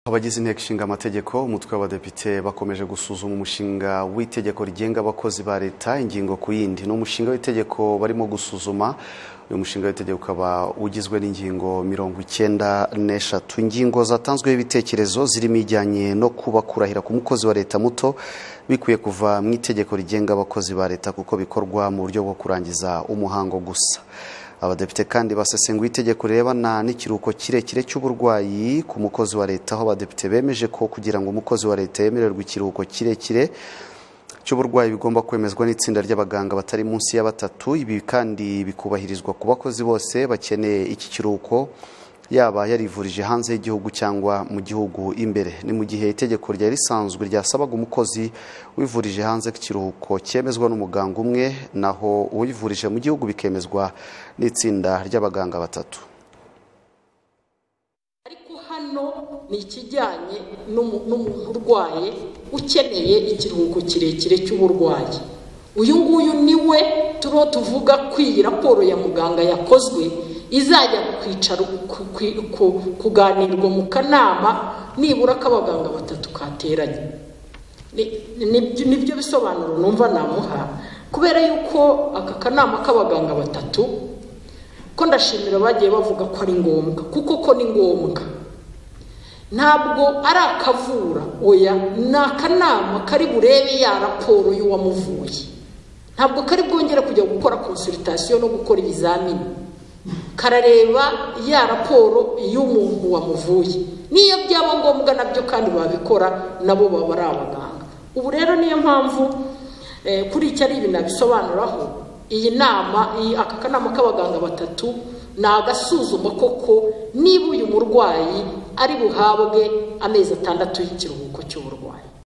Abagize inteko ishinga amategeko umutwe w'abadepite bakomeje gusuzuma umushinga w'itegeko rigenga abakozi ba leta ingingo ku yindi. Ni umushinga w'itegeko barimo gusuzuma. Uyu mushinga w'itegeko ukaba ugizwe n'ingingo 93. Ingingo zatanzweho ibitekerezo zirimo ijyanye no kuba kurahira ku mukozi wa leta muto bikwiye kuva mu itegeko rigenga abakozi ba leta kuko bikorwa mu buryo bwo kurangiza umuhango gusa. Abadepite kandi basesenguye itegeko rirebana n'ikiruhuko kirekire cy'uburwayi ku mukozi wa leta, aho abadepite bemeje ko kugira ngo umukozi wa leta yemererwe ikiruhuko kirekire cy'uburwayi bigomba kwemezwa n'itsinda ry'abaganga batari munsi ya 3. Ibi kandi bikubahirizwa ku bakozi bose bakeneye iki kiruhuko, yaba yarivurije hanze y'igihugu cyangwa mu gihugu imbere. Ni mu gihe itegeko ryari risanzwe ryasabaga umukozi wivurije hanze ikiruhuko cyemezwa n'umuganga umwe, naho uwivurije mu gihugu bikemezwa n'itsinda ry'abaganga 3. Ariko hano ni ikijyanye n'umuntu urwaye ukeneye ikiruhuko kirekire cy'uburwayi. Uyu nguyu niwe turiho tuvuga ko iyi raporo ya muganga yakozwe izajya kwicara kuganirwa mu kanama nibura k'abaganga 3 kateranye. Nibyo bisobanuro numva namuha, kubera yuko aka kanama k'abaganga 3 ko ndashimira bagiye bavuga ko ari ngombwa, kuko ko ni ngombwa. Ntabwo ari akavura, oya, ni akanama kari burebe ya raporo y'uwamuvuye. Ntabwo kari bwongere kujya gukora consultation no gukora ibizamini. Karareba ya raporo y'umuntu wamuvuye, niyo byaba ngombwa nabyo kandi babikora, nabo baba ari abaganga. Ubu rero niyo mpamvu kuri icyo ari ibintu nabisobanuraho. Iyi nama, aka kanama k'abaganga 3 ni agasuzuma koko niba uyu murwayi ari buhabwe amezi 6 y'ikiruhuko cy'uburwayi.